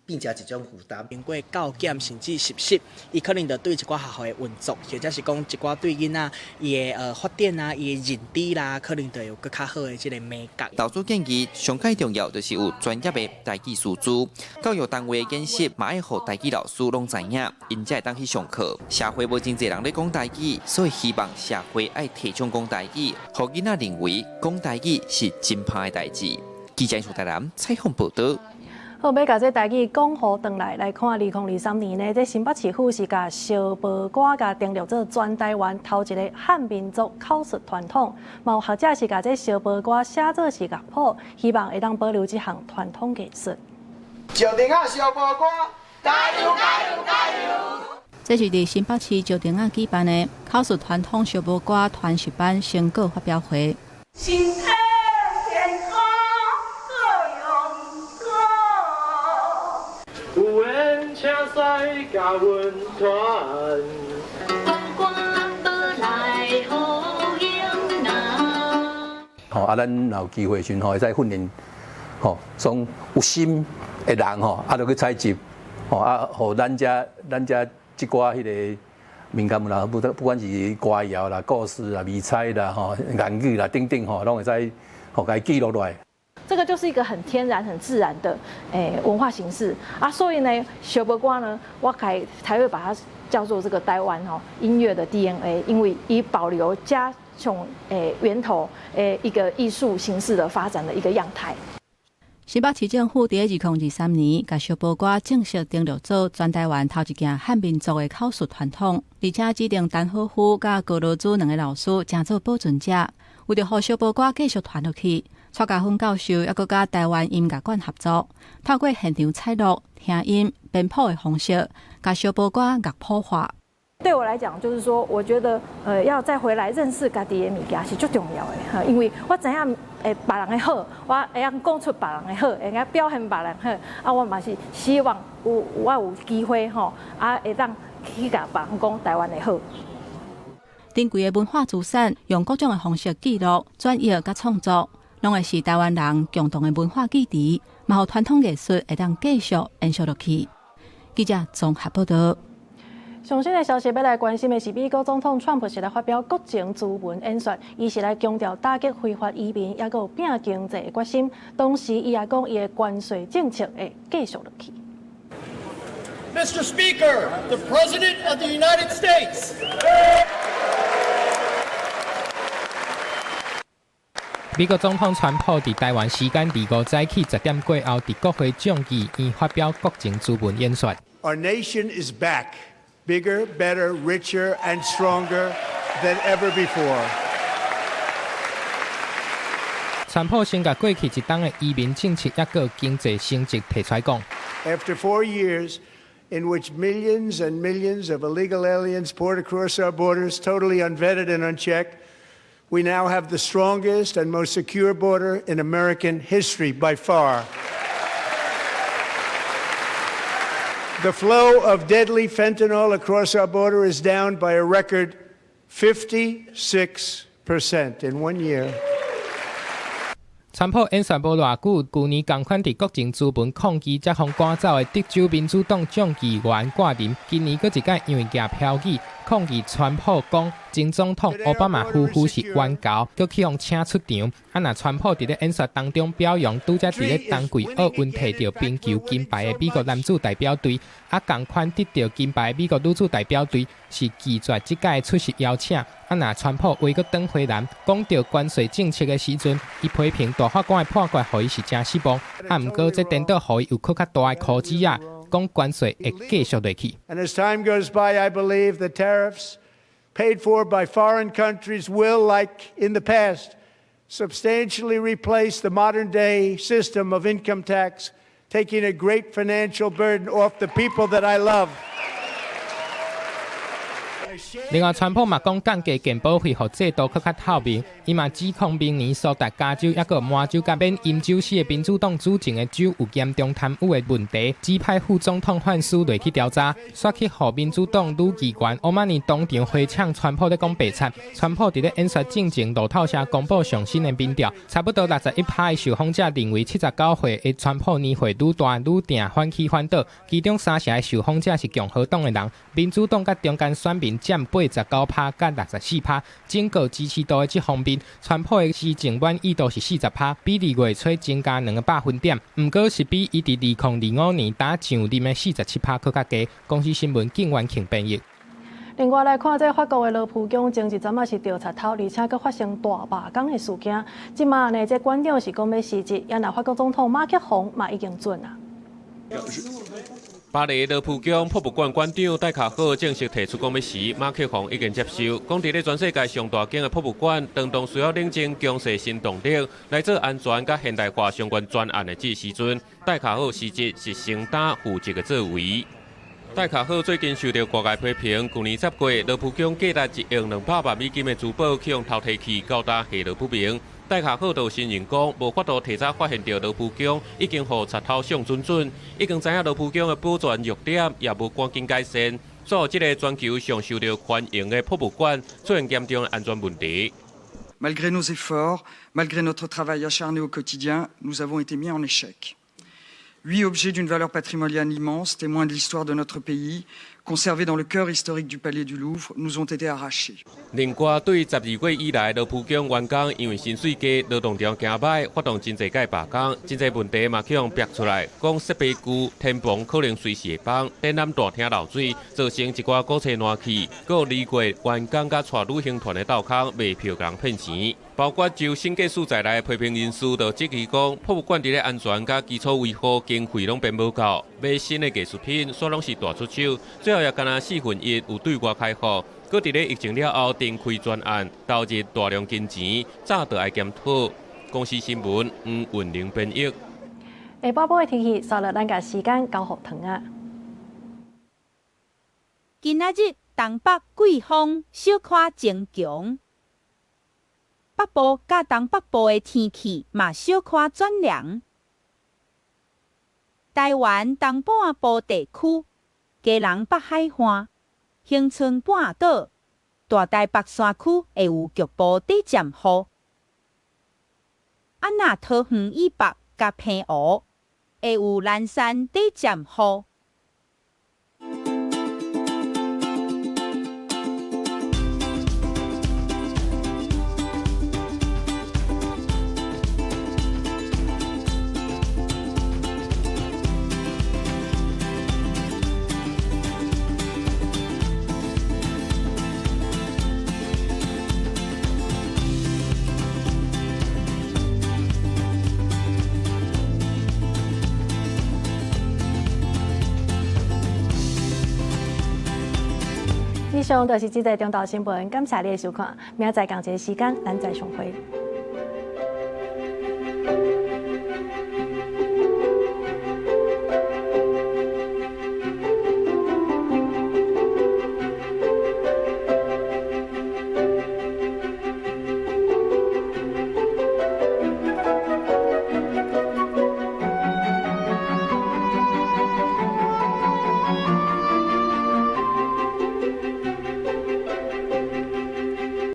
變成一種負擔。經過教檢甚至實習，伊可能就對一寡學校的運作，或者是講一寡對囡仔伊的發展啊、伊的認知啦，可能就有閣較好的這个美感。老師建議，上蓋重要就是有專業的台語師資，教育單位的研習嘛愛予台語老師攏知影，𪜶才會當去上課。社會無真濟人咧講台語，所以希望社會愛提倡講台語，予囡仔認為講台語是真歹的代誌。記者蘇台南採訪報導。好，欲共這台語講予轉來，來看2023年呢，這新北市府是共燒婆歌共登錄做全台灣頭一个漢民族口述傳統，嘛有學者是共這燒婆歌寫做是樂譜，希望會當保留這項傳統藝術。石碇仔燒婆歌，加油加油加油！這是佇新北市石碇仔舉辦的口述傳統燒婆歌傳習班成果發表會。身體健康，閣勇敢。有緣請使共阮傳。婆歌來予囡仔。吼啊，咱若有機會時吼，會使訓練吼，從有心的人吼，啊，就去採集，吼啊，予咱遮這寡彼个民間啦，不管是歌謠啦、故事啦、謎猜啦、吼諺語啦等等吼，攏會使予共伊記錄落來。這個就是一個很天然、很自然的文化形式啊，所以呢，燒婆歌呢，我才會把它叫做這個台灣吼音樂的 DNA，因為伊保留加從源頭一個藝術形式的發展的一個樣態。新北市政府佇2023年，共燒婆歌正式登錄做全台灣頭一件漢民族的口述傳統，而且指定陳好夫佮高羅珠兩个老師成做保存者，為著予燒婆歌繼續傳落去，蔡家芬教授猶閣佮台灣音樂館合作，透過現場採錄、聽音、編譜的方式，共燒婆歌樂譜化。對我來講，就是說，我覺得，要再回來認識家己的物件是最重要的哈，因為我知影，別人的好，我會曉講出別人的好，會曉表現別人好，啊，我嘛是希望我有機會吼，啊，會當去共別人講台灣的好。珍貴的文化資產，用各種的方式記錄、轉譯佮創作，攏會是台灣人共同的文化記憶，嘛予傳統藝術會當繼續延續落去。記者綜合報導。上新的消息欲來關心的是，美國總統川普是來發表國情諮文演說，伊是來強調打擊非法移民，猶閣有拼經濟的決心。同時，伊也講伊的關稅政策會繼續落去。 Mr. Speaker, the President of the United States. 美國總統川普佇台灣時間25早起10點過後，佇國會眾議院發表國情諮文演說。 Our nation is back, bigger, better, richer, and stronger than ever before. 川普先共過去一冬的移民政策，猶閣經濟成績提出來講。 After 4 years in which millions and millions of illegal aliens poured across our borders, totally unvetted and unchecked, we now have the strongest and most secure border in American history by far. The flow of deadly fentanyl across our border is down by a record 56% in one year. 川普演說無偌久，舊年仝款佇國情諮文抗議，才予趕走的德州民主黨眾議員掛林，今年閣一擺因為舉票議，抗議川普講前總統奧巴馬夫婦是冤猴，閣去予請出場。啊，若川普佇咧演說當中表揚拄才佇咧冬季奧運提著冰球金牌的美國男子代表隊，啊，仝款得著金牌的美國女子代表隊是拒絕這屆出席邀請。啊，若川普話閣轉回南，講著關稅政策的時陣，伊批評大法官的判決，予伊是誠失望。啊，毋過這顛倒予伊有閣較大的箍子仔，講關稅會繼續落去。 And as time goes by, I believe the tariffs paid for by foreign countries will, like in the past, substantially replace the modern day system of income tax, taking a great financial burden off the people that I love. 另外，川普嘛講降低健保費，予制度閣較透明。伊嘛指控明尼蘇達、加州抑閣麻州佮免飲酒死的民主黨主政的州有嚴重貪污的問題，指派副總統范斯落去調查，煞去予民主黨女議員歐瑪尼當場回嗆川普咧講白賊。川普佇咧演說進前路透社公布上新的民調，差不多61%的受訪者認為79歲的川普年歲愈大愈定反起反倒，其中三成的受訪者是共和黨的人，民主黨佮中間選民佔89%佮64%，整個支持度的這方面，川普的施政滿意度是40%，比二月初增加2個百分點，毋過是比伊佇2025年打上任的47%閣較低。公視新聞景元慶編譯。另外來看，這法國的羅浮宮前一陣仔是著賊偷，而且閣發生大罷工的事件。這馬呢，這館長是講欲辭職，也若法國總統馬克宏嘛已經准啊。巴黎羅浮宮博物館館長戴卡赫正式提出講欲辭，馬克宏已經接受。講佇咧全世界上大間的博物館，當當需要冷靜、強勢新動力來做安全佮現代化相關專案的這時陣，戴卡赫辭職是承擔負責的作為。戴卡赫最近受著外界批評，舊年10月羅浮宮價值1億200萬美金的珠寶去予偷提去，到今下落不明。戴卡赫就承認講，無法度提早發現著羅浮宮已經予賊偷相準準，已經知影羅浮宮的保全弱點，也無趕緊改善，所以這个全球上受著歡迎的博物館出現嚴重的安全問題。 Malgré nos efforts, malgré notre travail acharné au quotidien, nous avons été mis en échec. Huit objets d'une valeur patrimoniale immense, témoins de l'histoire de notre pays, conservés dans le cœur historique du Palais du Louvre, nous ont été arrachés。另外，對12月以來，羅浮宮員工因為薪水低、勞動條件歹，發動真濟屆罷工，真濟問題嘛去予逼出來，講設備舊、天棚可能隨時會崩，展覽大廳漏水，造成一寡古冊爛去，閣有2月員工佮帶旅行團的鬥空賣票共人騙錢。包括就審計署在內的批評人士就質疑講，博物館佇咧安全佮基礎維護經費攏編無夠，買新的藝術品煞攏是大出手，最後也干焦1/4有對外開放。閣佇咧疫情了後，停開專案，投入大量金錢，早就愛檢討。公視新聞黃雲玲編譯。下晡晡的天氣，煞落咱共時間交予唐仔。今仔日東北季風小可增強，北部佮東北部的天氣嘛小可轉涼。台灣東半部地區、基隆北海岸、恆春半島、大台北山區會有局部短暫雨。啊，若桃園以北佮澎湖會有零星短暫雨。以上就是這節中晝新聞，感謝你的收看，明仔載仝一个時間，咱再相會。